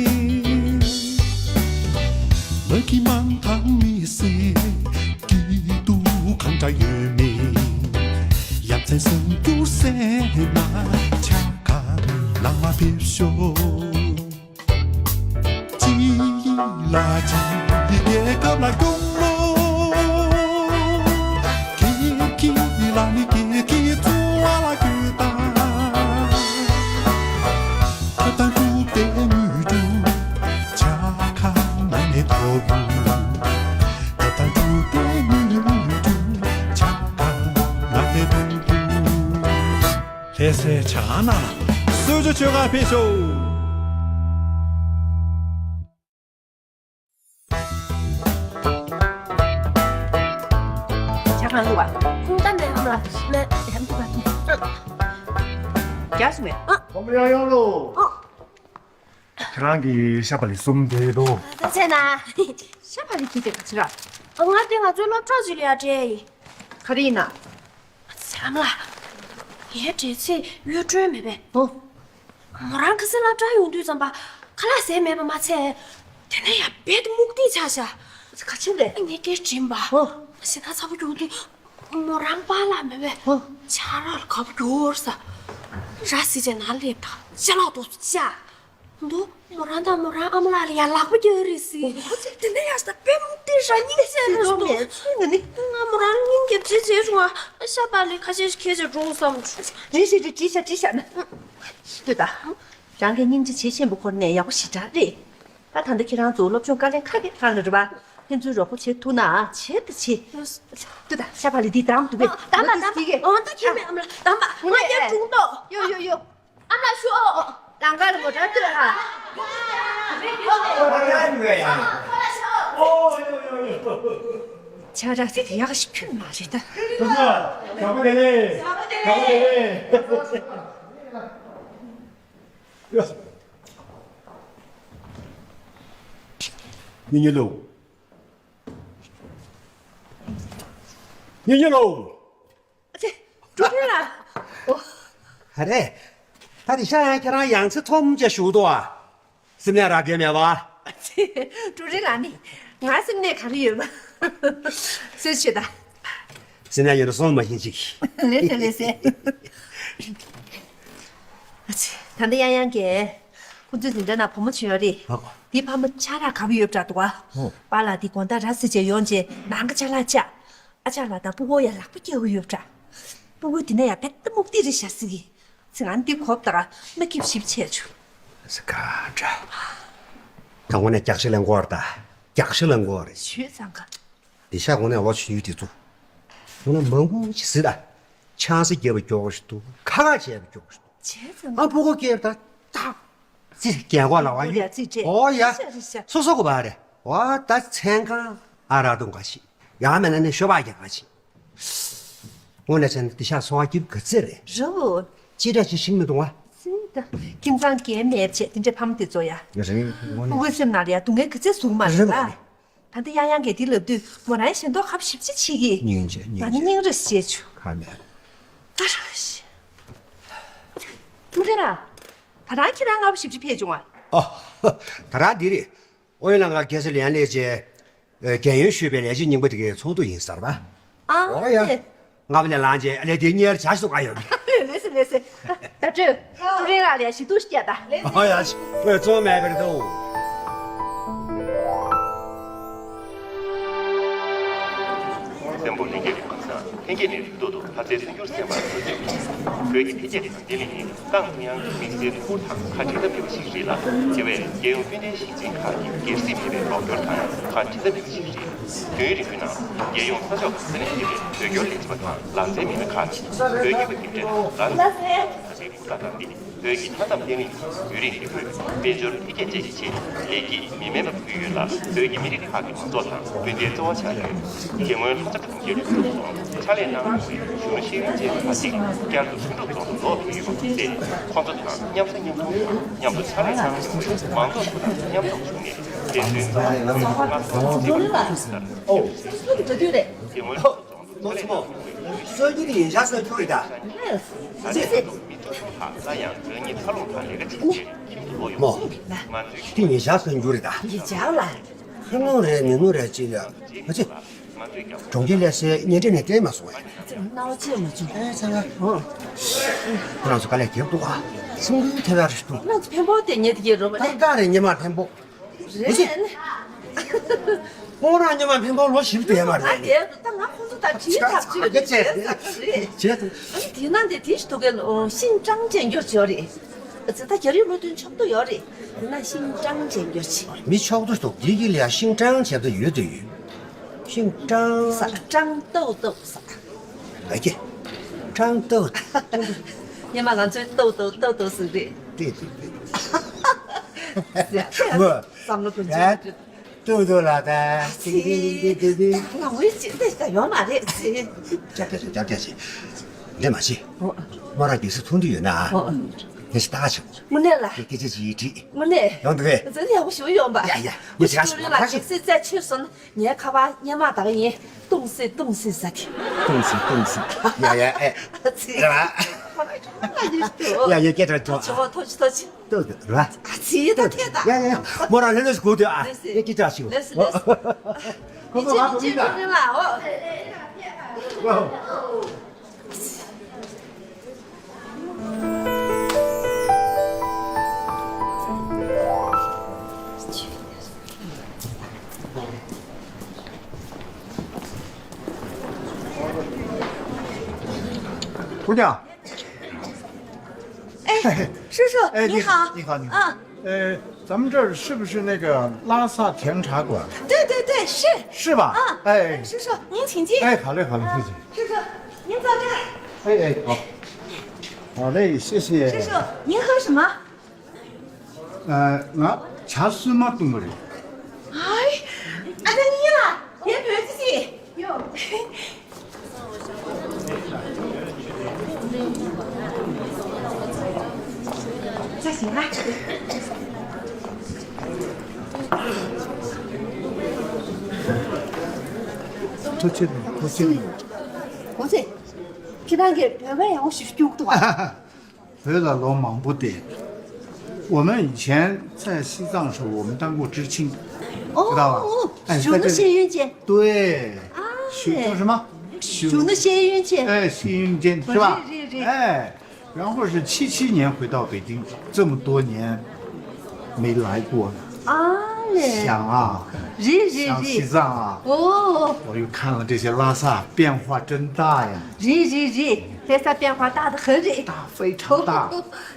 མ་གི་མང་ཐང་མི་སེ་སྐྱིད་སྡུག་གང་འདྲ་ཡོད་མིན། ཡ་མཚན་སུ་འགྱུར་སེ་ན་ཆ་ག་ལ་མ་ཕེབས་ཤོག་ཅི་ལ་ཅི་རྒྱལ་ཁབ་ལ་སྐྱོང་ལོ། ཁྱེད་ཀྱི་ལ་ནི་ཁྱེད་ཀྱི་བཙུན་བ་ལ་གུས་དང་། ཁ་དང་ཐུག་པའི་དངུལ་གྲུ་ཆ་ཁ་ནང་ནས་ཐོབ། ཁ་དང་ཐུག་པའི་དངུལ་གྲུ་ཆ་ཁ་ནང་ནས་ཐོབ། ལྷ་སའི་ཇ་ཁང་ནང་ལ་གསོལ་ཇ་མཆོད་གར་ཕེབས་ཤོག་ཇ་ཁང་ལུག་པ། ཁུངས་ལྟ་མེད་ལ་མེད་ཡམ་གྱི་པ། རྒྱགས་སུ་མེད། ཨ། ཁོམ་ཡང་ཡོང་ལོ། ཨ། ཁྱེད་རང་གི་ཤ་བག་ལེབ་གསུམ་དེ་དོ། ད་ཚེ་ན། ཤ་བག་ལེབ་ཁྱི་དེ་ག་ཚོད་ར། ཨ། ང་དེ་ང་ཚོའི་སློབ་གྲྭ་ཞིག་ལ་ཡར་སྤྲད་ཡིན། ག་རེ་ཡིན་ན། ཨ་ཙི་ཨ་མ་ལགས། ངའི་འདྲེ་ཚེ་གཡུ་སྒྲོན་མེད་པས། ཨོ། མོ་རང་ཁ་སང་སློབ་གྲྭར་ཡོང་དུས་ཙམ་པ་ཁ་ལག་ཟས་མེད་པ་མ་ཚད། དེ་ནས་ཡང་རྦད་དེ་མུག་སྟེ་ཆགས་ཤག་ག་ཅི་རེད། ངས་སྐད་དྲིས་པ། ཨོ། ཞེ་ན་ཚ་པོ་གྱུར་དུས་མོ་རང་པཱ་ལགས་མེད་པས། ཨོ། ཆང་རག་ལ་དགའ་པོ་གྱུར་ས། ར་བཟི་བྱས་ནང་སླེབས་དང་ཅ་ལག་དུ་ཅག་འདུག་མོ་རང་དང་མོ་རང་ཨ་མ་ལགས་ལ་ཡང་ལག་པ་རྒྱག་རེད་ཟེར། དེ་ནས་ཡང་ས་པེ་མུག་སྟེ་ར་སྙིང་རྗེ་རེད་འདུག་ང་ནི་ང་མོ་རང་སྙིང་རྗེ་བྱེད་བྱེད་བྱུང་ང་ཤ་བག་ལེབ་ཁ་ཤས་ཤིག་ཁྱེར་བྱས་འགྲོ་བསམ་བྱུང་། རེད་རེད་རེད། བྲིས་ཤག་བྲིས་ཤག་ན། ལྟོས་དང་། རང་གིས་སྙིང་རྗེ་བྱེད་ཆེན་པོ་ཁོ་ནས་ཡག་པོ་ཞེ་དྲག་རེད། ད་ད་ལྟ་ཁྱེད་རང་ཚོ་སློབ་སྦྱོང་དཀའ་ལས་ཁག་གི་ཁག་ལ་རེད་པ། ཕན་ཚུན་རོགས་པ་བྱེད་ཐུབ་ན་བྱེད་དང་བྱེད། ལྟོས་དང་ཤ་བག་ལེབ་འདི་དང་དུ་བས། ཨ། དམ་པ་དམ་པ། ཨོ་ད་ཁྱེད་མེད་ཨ་མ་ལགས་དམ་པ་ང་རྒྱལ་དྲུང་ཏོ། ཡོ་ཡོ་ཡོ། ཨ་མ་ལགས་ཞུ་ཨོ། ལང་ཀ་ལ་མོ་ཊ་སྟོད་ཧ། ཆ་ར་སི་དེ་ཡག་ཞིག་ཁྱོད་མ་རེད་ད། ཞོགས་པ་བདེ་ལེགས། ཞོགས་པ་བདེ་ལེགས། ཉི་ཉི་ལོ། ཉི་ཉི་ལོ། ཨ་ཙི། འགྲོ་དུས་ལ། ཨོ། ཨ་རེ། ད་དེ་ཤ་ཡང་ཁྱེད་རང་ཡང་ཚེ་ཐོམ་ཅེ་ཞུ་དོ་ཨ། སེམས་ལ་རག་གི་མེད་པ། ཀྲུའུ་རིན་ལགས་ནི་ང་སེམས་ནད་ག་རེ་ཡོད་པ་སེ་བྱེད་ད། སེམས་ནད་ཡོད་ན་སོང་མ་ཤེས་ཅིག་ལེ་སེ་ལེ་སེ། ད་ལྟ་ཡང་ཡང་གིས་ཁོ་ཚོའི་འཛིན་གྲྭ་ནང་བུ་མོ་ཅིག་ཡོད་རེད། ཨ། དེའི་ཕ་མ་ཆ་རག་ག་པར་ཡོད་པ་འདྲ་འདུག་ཨ། ཨོ། པཱ་ལགས་དེ་དགོང་དག་ར་བཟི་བྱས་ཡོང་རྗེས་ནང་གི་ཅ་ལག་བཅག་ཨ་ཅག་ལགས་དང་སྤུ་གུ་ཡ་ལག་པ་རྒྱག་གི་ཡོད་པ་འདྲ། སྤུ་གུ་དེ་ན་ཡ་བེད་ད་མུག་ཏི་རེད་ཤག་ཟེར་གི། ཚེ་ང་འདི་གོབ་ད་ག་མ་སྐྱིབ་ཞིབ་ཆེ་ཆུ། ས་ཀ་འདྲ། ད་དངོས་གནས་རྒྱགས་ཤ་ལེན་གོ་བར་ད། རྒྱགས་ཤ་ལེན་གོ་བར་རེད། ཞུས་ཙང་ག་འདི་ཤ་དངོས་གནས་ལོ་ཆུང་ཡུལ་དེ་ཚོ། དངོས་གནས་མང་པོ་ཅིག་ཟིག་ད། ཆང་ས་རྒྱབ་པ་མགྱོགས་ཤིག་འདུག་ཁ་ཁ་བྱས་པ་མགྱོགས་ཤིག་འདུག་བྱས་ཙང་ཨ་ཕོ་གོ་སྐྱེས་པ་ད་ད། ཙི་རྒན་གོག་ལ་བ་ཡུ། ཙི་ཙི། ཨོ་ཡ། རེད་ཤག་རེད་ཤག་སོ་སོ་གོ་བ་རེད། ཨོ་ད་མཚན་གང་ཨ་ར་དུང་ག་ཤི། ཡང་མེད་ན་ནི་ཤོ་བག་རྒྱག་ག་ཤི། དངོས་གནས་བྱས་ན་འདི་ཤ་སོང་བ་སྐྱིབ་ག་ཚད་རེད། རོ། ཅི་འདྲ་ཅི་ཤིང་མི་འདུག་བ། ཙི་ད། ཁྱིམ་ཚང་རྒན་མེད་བྱས་དེ་འདྲའི་ཕ་མ་དེ་ཚོ་ཡ། རེད་དངོས་གནས། སྤུ་གུའི་སེམས་ནང་ལ་ཡ་སྡུག་བསྔལ་ག་ཚད་བཟུང་མ་རེད་རེད་ལ། མ་རེད། ད་ལྟ་ཡང་ཡང་གིས་དེ་ལབ་དུས་མོ་རང་ཞེ་མདོག་ཁ་པོ་ཞེ་པོ་ཅིག་བྱེད་ཀྱི། སྙིང་རྗེ་སྙིང་རྗེ། ད་ནི་སྙིང་རེ་བྱེད་ཆུ། ཁ་མེད། ད་ར་ཤི། ཀྲུའུ་ཀྲེང་ལགས། ད་རང་ཁྱེད་རང་སྔ་པོ་ཞེ་པོ་ཅིག་ཕེབས་བྱུང་ང་། ཨོ། ད་རང་འདི་རེད། ཨོ་ཡོན་ལགས་ང་རྒན་ས་ལན་ལས་བྱས། རྒན་ཡོལ་ཞུས་པའི་ལས་བྱེད་རྙིང་པ་དེ་གའི་ཚོགས་འདུ་ཡིན་ཟེར་བ། ཨ། ཨོ་ཡ། ལེ། ང་བ་ནས་ལངས་རྗེས་ལས་དེ་གཉེར་བྱ་ཞིག་ཏུ་ག་ཡོད། ལེ་སེ་ལེ་སེ། ད་སྤྲོད། ཀྲུའུ་རིན་ལགས་ལས་ཞིག་ཏུ་སྐྱེ་ད། ཨོ་ཡ། ཁོས་གཙོ་བོ་མེད་པར་འདུག་བཙན་པོ་ལྷན་རྒྱས་ཀྱི་ཁམས་སངས་ལྷན་རྒྱས་ནས་རིགས་ཐོག་ཏུ་ལྷ་རྩེའི་སྲོལ་རྒྱུན་གསན་པར་གསོལ་འདེབས་ཡིན། བོད་ཀྱི་འཕེལ་རྒྱས་དང་བརྟན་ལྷིང་ནི་ཏང་ཀྲུང་དབྱང་གི་དམིགས་བསལ་ཐུགས་ཁུར་དང་ཁ་འབྲལ་ཐབས་མེད་པ་ཞིག་རེད་ལ། དེ་བས་རྒྱལ་ཡོངས་སྤུན་ཟླའི་ཞིང་ཆེན་ཁག་གི་སྒེར་སྲིད་མེད་པའི་རོགས་སྐྱོར་དང་ཁ་འབྲལ་ཐབས་མེད་པ་ཞིག་རེད། དུས་ཡུན་རིང་པོའི་ནང་རྒྱལ་ཡོངས་ས་ཕྱོགས་ཁག་ས་ནས་ཕེབས་པའི་བོད་སྐྱོར་ལས་བྱེད་པ་དང་ལག་རྩལ་མི་སྣ་ཁག་ནས་བོད་རྒྱལ་ཁབ་ཀྱི་འབྲེལ་ལམ་ལ་རྩེ་ཁུག་ལ་བཏང་སྟེ། བོད་ཀྱི་མཐའ་མཚམས་བརྟན་ལྷིང་དང་ཡུན་རིང་བདེ་འཁོད། དཔལ་འབྱོར་འཕེལ་རྒྱས་བཅས་ཀྱི་ཆེད་ལེགས་སྐྱེས་མི་དམན་པ་ཕུལ་ཡོད་ལ། བོད་ཀྱི་མི་རིགས་ཁག་གི་མང་ཚོགས་དང་སྤུན་ཟླའི་རྩོལ་བ་ཆགས་ཡོད། དེ་སྔོན་ལྷོ་བྱང་གྲོང་ཁྱེར་ལྷུན་གྲུབ་རྫོང་ཕྱག་ལས་གནང་མྱོང་བའི་གཞོན་ནུ་ཤེས་ཡོན་ཅན་ཁག་ཅིག་བསྐྱར་དུ་ལྷུན་གྲུབ་རྫོང་དུ་ལོག་ཕེབས་ཡོད་པ་མ་ཟད། ཁོང་ཚོ་དང་མཉམ་ཟ་མཉམ་འཐུང་དང་མཉམ་དུ་ཕྱག་ལས་གནང་མྱོང་བའི་མང་ཚོགས་ཚོ་དང་མཉམ་དུ་བྱུང་ནས་དཔལ་འཛོམས་རྫོང་དུ་ལྔ་བརྒྱ་ལྷག་ཙམ་ཞིག་ལྟར་ཕེབས་ཡོད་པ་རེད། དེ་སྔོན་ལྷུན་གྲུབ་རྫོང་དུ་ཕྱག་ལས་གནང་མྱོང་བའི་གཞོན་ནུ་ཤེས་ཡོན་ཅན་ཁག་ཅིག་ད་ལྟའི་ཆར་དུ་མི་བཅུ་གསུམ་ལྷག་སླར་ཡང་རང་ཉིད་འཚར་ལོངས་དང་ལས་ཀ་བྱེད་ཆེད་ཁྱིམ་དུ་ལོག་ཡོང་བ་རེད། ང་ཚོའི་དེ་ཉིན་ཞག་སོན་རྒྱུ་རེད་ད། ཡི་ཇག་ལ། ཁ་ལོང་རེད་ཉིན་མོ་རེད་ཅི་ལ། ང་ཚོས་གྲོང་ཁྱེར་ལས་སའི་གཉེན་འཕྲད་ནས་བསྟན་མ་སོང་བས། སྣང་བ་ཆེ་མ་བྱུང་། ཨེ་ཚང་ང་། ཨོ། ཁོ་རང་ཚོ་དཀའ་ལས་རྒྱབ་འདུག་ཨ། སེམས་འགུལ་ཐེབས་ཡག་རེད་འདུག་ང་ཚོ་འཕན་པོ་དེ་ཉེ་དེ་ཡེ་རོ་མ་ད་རེད། ད་རེད་ཉི་མ་འཕན་པོ། རེད། ཁོང་རང་ཉི་མ་འཕན་པོ་ལོ་བཞི་བཅུ་ཡས་མ་རེད། ཨ་དེ་ད་ང་ཁོང་ཚོ་ད་དྲིལ་ཐག་ཆོད་རེད། བྱས་ཙང་། བྱས་ཙང་། ཨ་ནི་དེ་ན་དེ་དེ་ཞིག་ཐུག་གི་ཤིན་ཀྲང་ཅན་གྱུར་ཅིག་ཡོད་རེད། ད་རྒྱ་རིགས་ལོ་དོན་ཆོག་ཏུ་ཡོད་རེད། དེ་ན་ཤིན་ཀྲང་ཅན་གྱུར་ཅིག་མི་ཆོག་ཏུ་འདུག་དེ་གི་ལ་ཤིན་ཀྲང་བྱས་ཏེ་ཡོད་དུ་ཡོད། ཤིན་ཀྲང་ས། ཀྲང་ཏོའུ་ཏོའུ་ས། ལ་ཀྱེ། ཀྲང་ཏོའུ། སྔོན་མ་ང་ཚོའི་ཏོའུ་ཏོའུ་ཏོའུ་ཏོའུ་ཟེར་རེད། ཏེ་ཏེ་ཏེ། བསམ་བློ་ཀུན་སྤྱོད་ཀྱི། ཏོའུ་ཏོའུ་ལ་ད། ཏིང་ཏིང་ཏིང་ཏིང་ཏིང་། ང་འོས་ཅི་ཏེ་ཞིག་ཡོད་མ་རེད་ཟེར། རྒྱབ་རྒྱབ་ཞིག་རྒྱབ་རྒྱབ་ཞིག་འདྲེ་མ་ཞིག་ཨོ། མོ་རང་གི་སུ་མཐོང་དུས་ཡོད་ན། ཨོ། དེ་ཞིག་ལྟ་ཆོག་དངོས་གནས་ལ། སྐད་ཆ་ཅིག་དྲིས། དངོས་གནས། ཡོང་འདུག་གས། ཛི་ཡག་པོ་ཞུ་ཡོང་པ། ཡ་ཡ། ངས་ཅིག་ཨ་ཞིག་ལ་ཁ་ཞིག་སེ་ཙེ་ཆོས་སོན། ངའི་ཁ་པར་སྔོན་མ་དག་ཡིན། ཏུང་སི་ཏུང་སི་ཟ་གི། ཏུང་སི་ཏུང་སི། ཡ་ཡ་ཨེ། ཨ་ཙི། རེད་བ། ཡ་ཡ་སྐད་གྲགས་ཐོག་ཆོག་ཐོག་ཆོག་ཐོག་ཆོག་ཏུ་ར། ཨ་ཙི་ད་ཐད་ད། ཡ་ཡ་ཡ། མོ་རང་ལེ་ལེ་ཞིག་གོ་དུས་ཨ། ལེ་སི། ངས་སྐད་གྲགས་ཞིག་ལེ་སི་ལེ་སི། ཁོ་ཁོ་ང་གོ་མི་ད། ལ་ཨོ། ཨོ། ཐུགས་རྗེ་ཆེ།哎，叔叔，哎，你好。你好，你好。嗯。呃，咱们这儿是不是那个拉萨甜茶馆？对，对，对，是。是吧？嗯，哎。叔叔，您请进。哎，好嘞，好嘞，谢谢。叔叔，您坐这儿。哎，哎，好。好嘞，谢谢。叔叔，您喝什么？ ང་ཇ་སྲུབ་མ་བཏུང་བ་རེད། ཨའི། ཨ་ད་ནི་ལ་ངའི་བོད་ཚིག་ཡོ། ཇ་ཞིམ་ཨ། ཐུགས་རྗེ་ཆེ། ཐུགས་རྗེ་ཆེ། གོང་ཚེ། ཁྱེད་རང་གིས་བོད་པ་ཡག་པོ་ཞིག་སྐྱོང་གི་འདུག་ཨ། བོད་ལ་ལོ་མང་པོ་བསྡད། 我们以前在西藏时候，我们当过知青，哦，知道吧？哦，哎，在这里，学那些音乐。对，啊，学，叫什么？学那些音乐。哎，学音乐，是吧？是，是，是。哎，然后是七七年回到北京，这么多年没来过了。啊嘞。想啊，是，是，是。想西藏啊。哦。我又看了这些拉萨，变化真大呀。是，是，是，拉萨变化大得很嘞。大，非常大。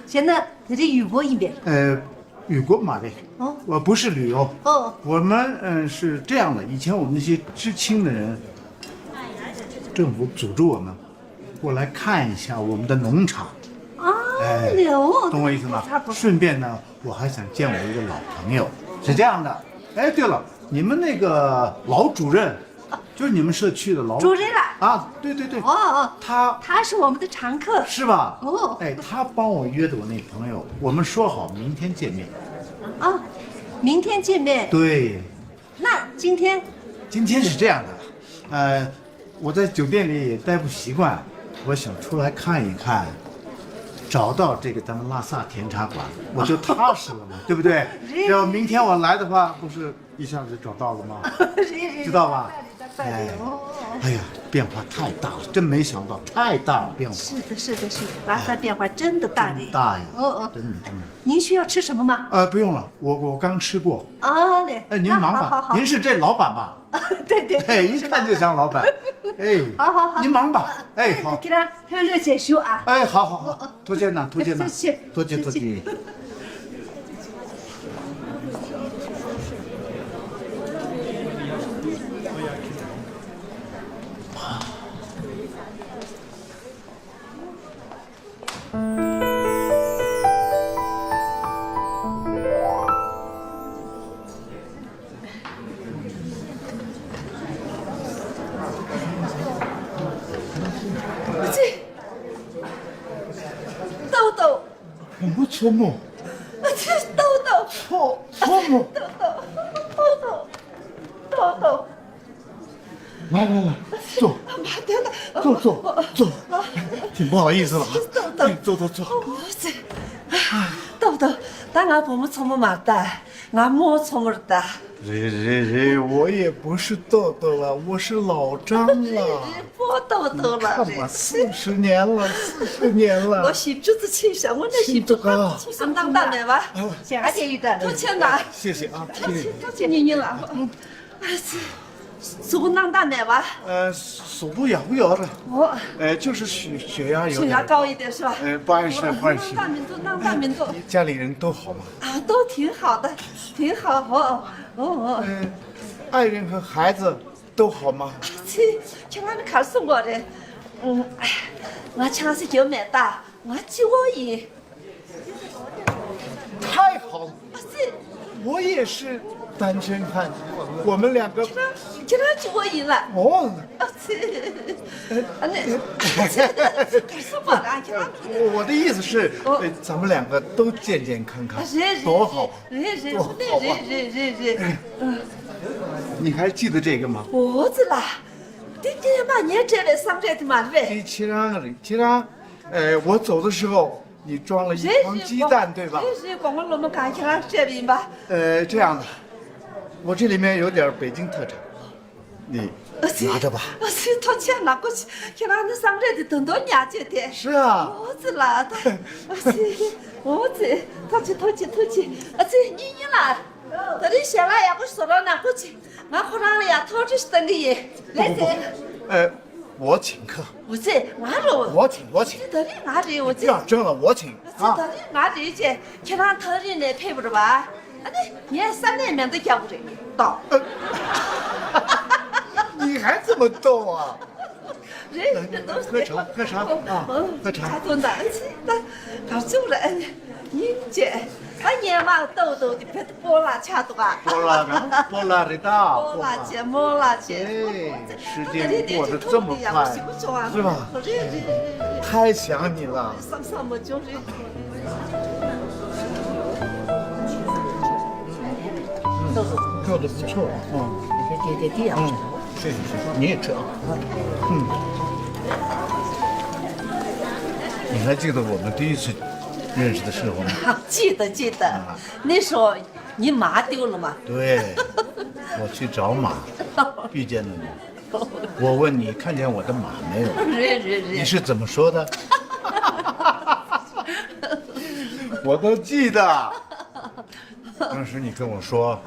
现在 你的语国音呗？呃，语国嘛的。哦。我不是旅游。哦。我们，嗯，是这样的，以前我们那些知青的人，政府组织我们过来看一下我们的农场。啊，哎，懂我意思吗？差不多。顺便呢，我还想见我一个老朋友。是这样的。哎，对了，你们那个老主任，就是你们社区的老主任了。啊，对对对。哦，哦，他他是我们的常客。是吧？哦。哎，他帮我约的我那朋友，我们说好明天见面。啊，明天见面。对。那今天？今天是这样的，呃，我在酒店里也待不习惯，我想出来看一看，找到这个咱们拉萨甜茶馆，我就踏实了嘛，对不对？要明天我来的话，不是 一下子找到了吗？知道吧？哎，哎呀，变化太大了，真没想到，太大了，变化。是的，是的，是的，拉萨变化真的大的。真大呀，哦，哦。真的，真的。您需要吃什么吗？呃，不用了，我，我刚吃过。哦，对，哎，您忙吧，那好，好，好。您是这老板吧？对，对，哎，一看就像老板。哎，好，好，好。您忙吧。哎，好。给他 欢乐结束啊。哎，好好好，多谢呢，多谢呢，多谢，多谢，多谢。这，豆豆。我们错目。这豆豆。错，错目。豆豆，豆豆，豆豆。来来来，坐。妈的了。坐坐坐，挺不好意思了啊。豆豆。哎，坐坐坐。我这，豆豆，当俺婆婆错目嘛的。 ང་མོ་ཚོ་མོར་ད། རེད་རེད་རེད། 我也不是豆豆了，我是老张了。རེད་རེད། 波豆豆了། 看嘛，རེད། 四十年了，四十年了。 ལོ་བཞི་བཅུ་ཙམ་ཕྱིན་ཤག་འོ་ན་བཞི་བཅུ་ཙམ་ཕྱིན་ཤག་ཨ་མདང་དག་མེད་པ། ཨ། ཐུགས་རྗེ་ཆེ་ན། ཐུགས་རྗེ་ཆེ། ཐུགས་རྗེ་ཆེ། ཉིན་ཉིན་ལ། ཨ་ཙི། གཟུགས་པོ་སྣང་དག་མེད་པ། 呃， གཟུགས་པོ་ཡག་པོ་ཡོད་རེད། འོ། 哎，就是血血压有点，血压高一点是吧？ 哎，不碍事，不碍事。 སྣང་དག་མི་འདུག་སྣང་དག་མི་འདུག 家里人都好吗？ 啊，都挺好的，挺好。哦哦哦。 哎，爱人和孩子都好吗？ ཨ་ཙི། ཁྱེད་རང་ག་རེ་གསུང་གི་ཡོད་རེད། ཨུམ། ང་ཆང་ས་རྒྱབ་མེད་ད། ང་གཅིག་པོ་ཡིན། 太好了。 ཨ་ཙི། 我也是单身汉，我们两个。 ཁྱེད་རང་ཁྱེད་རང་གཅིག་པོ་ཡིན་ལ། 哦。 ཨ་ཙི། ཨ་ནི། ཨ་ཙི། ག་རེ་གསུང་གི་ཡོད་རེད། ཁྱེད་རང་ག་རེ། 我的意思是，哦。 呃，咱们两个都健健康康， རེད་རེད། 多好。 རེད་རེད། 多好啊。 རེད་རེད་རེད་རེད། 你还记得这个吗？ འོ་ཙི་ལ། དེ་སྔོན་མ་ངས་སྤྲད་པའི་བསམ་འཆར་དེ་མ་རེད་པས། དེ་ཁྱེད་རང་རེད། ཁྱེད་རང་། 呃，我走的时候，你装了一筐鸡蛋，对吧？ རེད་རེད། དགོང་མོ་སློབ་མ་གང་ཁྱེད་རང་སྤྲད་པ་ཡིན་པ། 呃，这样的，我这里面有点儿北京特产，你拿着吧。 ཨ་ཙི། ཨ་ཙི། ཐུགས་རྗེ་ཆེ་ན། ཁྱེད་རང་ནི་བསམ་འཆར་དེ་དོན་དུ་ཉག་ཅེས་དེ། 是啊。 འོ་ཙི་ལ་ད། ཨ་ཙི། འོ་ཙི། ཐུགས་རྗེ་ཆེ། ཐུགས་རྗེ་ཆེ། ཨ་ཙི། ཉིན་ཉིན་ལ། ད་རེས་ཞལ་ལག་ཡག་པོ་བཟོ་རོགས་གནང་། ཁོ་ཅི། ང་ཁོ་རང་ལ་ཡ་ཐུགས་རྗེ་ཆེ་གཏོང་གི་ཡིན། ལགས་སེ། 呃，我请客。 འོ་ཙི། ང་རེད། 我请，我请。 ད་རེས་ང་རེད། འོ་ཙི། 不要争了，我请。 ཨ་ཙི། ད་རེས་ང་རེད་ཅེས། ཁྱེད་རང་ཐག་རིང་ནས་ཕེབས་པ་རེད་པ། ཨ་ནི་ངས་ས་གནས་མེ་མདའ་རྒྱག་དགོས་རེད་ད། 你还这么逗啊？ རེད་རེད། ལྟོས་ཤིག 喝茶，喝茶啊， ཨ། 喝茶。 ད་ཨ་ཙི། ད་ག་ཚོད་རེད། ཨ་ནི་སྙིང་རྗེ། ཨ། སྔོན་མ་ལྟོས་ལྟོས་དེ་བེད་སྤོ་ལགས་ཆགས་འདུག་ག་སྤོ་ལགས་རང་སྤོ་ལགས་རེད་ད། སྤོ་ལགས་བྱས། རྨོ་ལགས་བྱས། 哎，时间过得这么快，是吧？ རེད་རེད་རེད་རེད། 太想你了。 བསམ་བསམ་མ་བྱུང་རེད། 做的不错，嗯。 谢谢谢谢，你也吃啊。嗯。 你还记得我们第一次认识的时候吗？记得，记得。啊。那时候你马丢了吗？对，我去找马，遇见了你。我问你看见我的马没有？是，是，是。你是怎么说的？我都记得。当时你跟我说，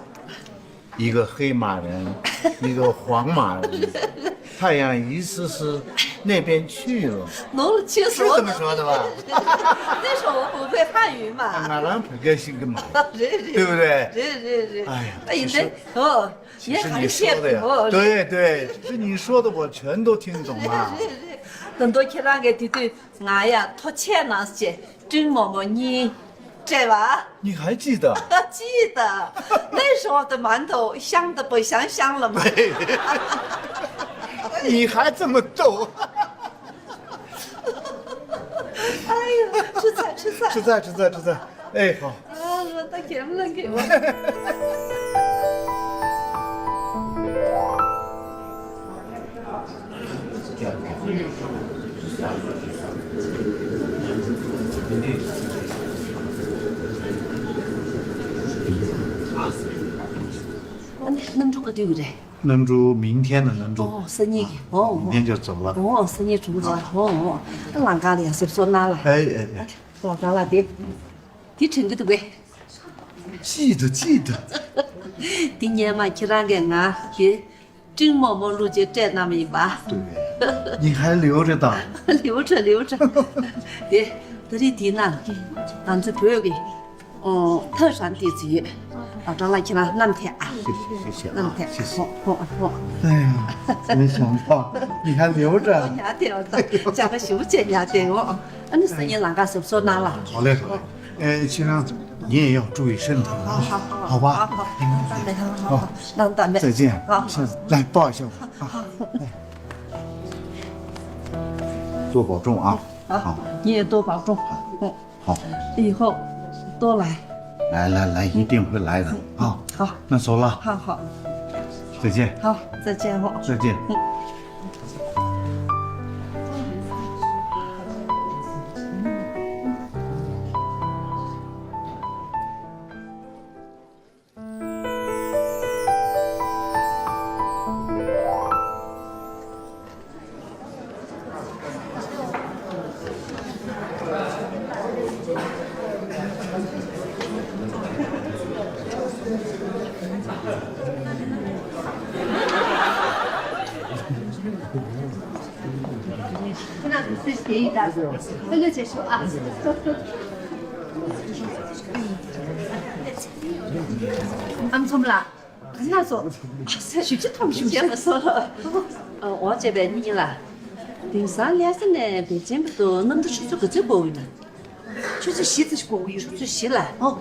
一个黑马人，一个黄马人，太阳一丝丝那边去了。侬去是这么说的吧？那时候我不会汉语嘛。俺俺不开心个嘛，对不对？是是是。哎呀，哎，其实哦，其实你说的呀，对对，其实你说的我全都听懂了。是是是。等到去那个地对，哎呀，托钱那些，真毛毛你。 这吧？你还记得？记得，那时候的馒头香的不香香了吗？对，你还这么逗。哎呦，吃菜吃菜。吃菜吃菜吃菜。哎，好。啊，我的天，冷给我。 གནམ་གྲུ་ག་དུས་ཀྱི་རེད། གནམ་གྲུ་明天的གནམ་གྲུ། ཨོ། སང་ཉིན་གྱི། ཨོ། 明天就走了。ཨོ། སང་ཉིན་གྲོངས་ཚར། ཨོ། ཨོ། ལམ་ཁ་ལ་ཡང་གཟབ་གཟབ་གནང་ལ། ཨེ་ཨེ་ཨེ། ལམ་ཁ་ལ་དེ། དེ་དྲན་གྱི་འདུག་གས། 记得记得。 དེ་སྔོན་མ་ཁྱེད་རང་གིས་ང་དེ་སྤྲིན་མོག་མོག་བླུགས་བྱས་སྤྲད་གནང་བ་ཡིན་པ། 对。你还留着的？ 留着，留着。 དེ་ད་རེས་དེའི་ནང་ང་ཚོ་བོད་ཀྱི་ཨོ་特产地ཚོ་ཡོད། ཨ། ཀྲང་ལགས་ཁྱེད་རང་མནའམ་ཐེབས་ཨ། 谢谢谢谢啊，མནའམ་ཐེབས། 谢谢。 ཧོ་ཧོ་ཧོ། 哎呀，没想到你还留着。 ཉར་ཐེབས་ཨ། ཅ་ལག་ཞེ་པོ་ཅིག་ཉར་ཐེབས་ཨོ། ཨ་ནི་སང་ཉིན་ལམ་ཁ་གཟབ་གཟབ་གནང་ལ། 好嘞好嘞。 哎，先生，你也要注意身体啊，好好好，好吧？好好，那咱们，好，那咱们再见，好，来抱一下我啊。多保重啊。好，好，你也多保重。嗯，好，以后多来。来来来，一定会来的啊。好，那走了。好好，再见。好，再见哦。再见。嗯。 ཁོ་ན་ཚོ་སུས་དེ་ཡིན་ད། ཨ་ལོ་ཆེ་ཤོག་ཨ། ཨམ་ཚོམ་ལ། ང་ཚོ་ཞིབ་ཆ་ཐོམ་ཞིབ་ཆ་མ་སོ། འོ་བྱས་པས་ཉིན་ལ། དེང་སང་ལྷ་ས་ནས་པེ་ཅིན་བར་དུ་གནམ་གྲུ་ཆུ་ཚོད་ག་ཚོད་འགོར་ཡོད་ན། ཆུ་ཚོད་བཞི་ཙམ་ཞིག་འགོར་གྱི་ཡོད། ཆུ་ཚོད་བཞི་ལ། ཨོ།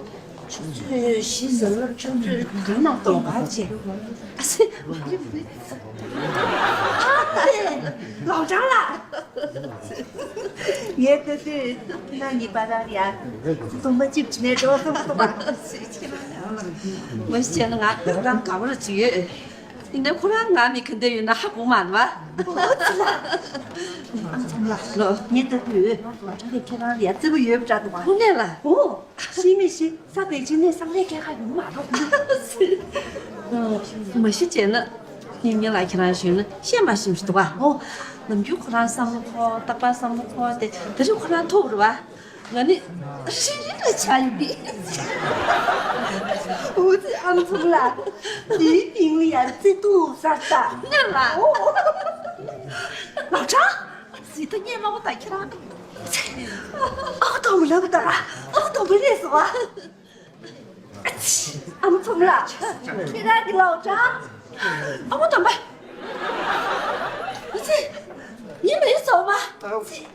ཆུ་ཚོད་བཞི་ཟེར་ན་ཆུ་ཚོད་བདུན་ནང་འགྲོ་ག་བྱས། ཨ་ཙི། ཨ་ཙི། ལའོ་ཀྲང་ལགས། ངས་ལྟ་དུས་ཁྱེད་རང་གཉིས་བར་ཡ་གདོང་པ་ཅིག་བྱས་ནས་འགྲོ་བསམ་གྱི་འདུག་པ། མ་གཞི་བྱས་ན་ང་ཁྱེད་རང་དགའ་པོ་ར་ཅིག་ཡོད། ཡིན་ནའི་ཁོ་རང་ང་མི་ག་འདྲ་ཡོད་ན་ཧ་གོ་མ་རེད་པ། ཨོ་ཙི་ལ། ཨ་ཚང་ལ། ལོ། ངས་ལྟ་དུས་ལའོ་ཀྲང་གིས་ཁྱེད་རང་ལ་ཡ་བརྩེ་པོ་ཡོད་པ་འདྲ་འདུག་པ། དངོས་གནས་ལ། ཨོ། ཤི་མི་ཤི་ས་པེ་ཅིན་ནས་བསམ་ལས་སྐྱེ་ཁ་ཡོང་མ་རོགས། མ་གཞི་བྱས་ན་ཉིན་ཉིན་ལ་ཁྱེད་རང་ཞུས་ན་བཤད་མ་ཤེས་མི་འདུག་པ། ཨོ། ནམ་རྒྱུན་ཁོ་རང་བསམ་བློ་འཁོར། རྟག་པར་བསམ་བློ་འཁོར་ཏེ། ད་རེས་ཁོ་རང་ཐུག་རེད་པ། ང་ནི་རིལ་རིལ་ལ་ཆགས་ཡོད་པས། འོ་ཙི། ཨམ་ཚང་ལགས། འདིའི་མིང་ལ་ཡ་བརྩེ་དུང་གསར་རྟ། ངས་ལ། ཨོ། ལའོ་ཀྲང་། ཨ་ཙི། ད་ངས་མ་གོ་ད་ཁྱེད་རང་། ཨ་ཁུ་སྟོན་པ་ལབ་ད། ཨ་ཁུ་སྟོན་པ་རེད་ཟེར་བ། ཨ་ཙི། ཨམ་ཚང་ལགས། ཁྱེད་རང་གི་ལའོ་ཀྲང་། ཨ་ཁུ་སྟོན་པ། ཨ་ཙི། 你没走吗？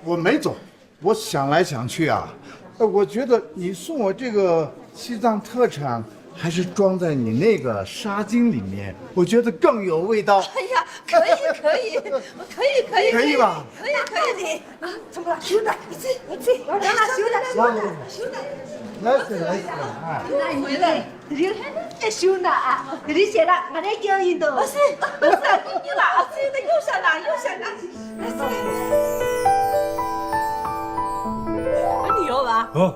我没走。 我想来想去啊，呃，我觉得你送我这个西藏特产，还是装在你那个纱巾里面，我觉得更有味道。哎呀，可以，可以，可以，可以，可以吧？可以，可以。啊，怎么了？收的，你自己，你自己，我让他收的，收的，收的。来，来，来，哎。又回来。 རིག་ལྷན་ནས་ཞུ་ན་ཨ། རིག་ཞེ་ལ་ང་རའི་སྐྱེ་བ་ཡིན་དོ། ཨ་སི། ཨ་སི། ཨ་ནི་ཡོད་བ། ཨོ།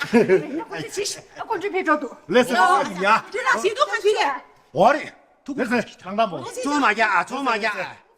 ཨ་ཁོ་ཚོ་ཕེབས་འགྲོ་འདུག་ལགས་སོ། ཡ། འདི་ལ་ཞིག་འདུག་ག་ཞིག་ཡ། འོ་རེད། ཐུགས་ལགས་སོ། དྲང་པ་མོ། ཚོང་མ་རྒྱག་ཨ། ཚོང་མ་རྒྱག་ཨ།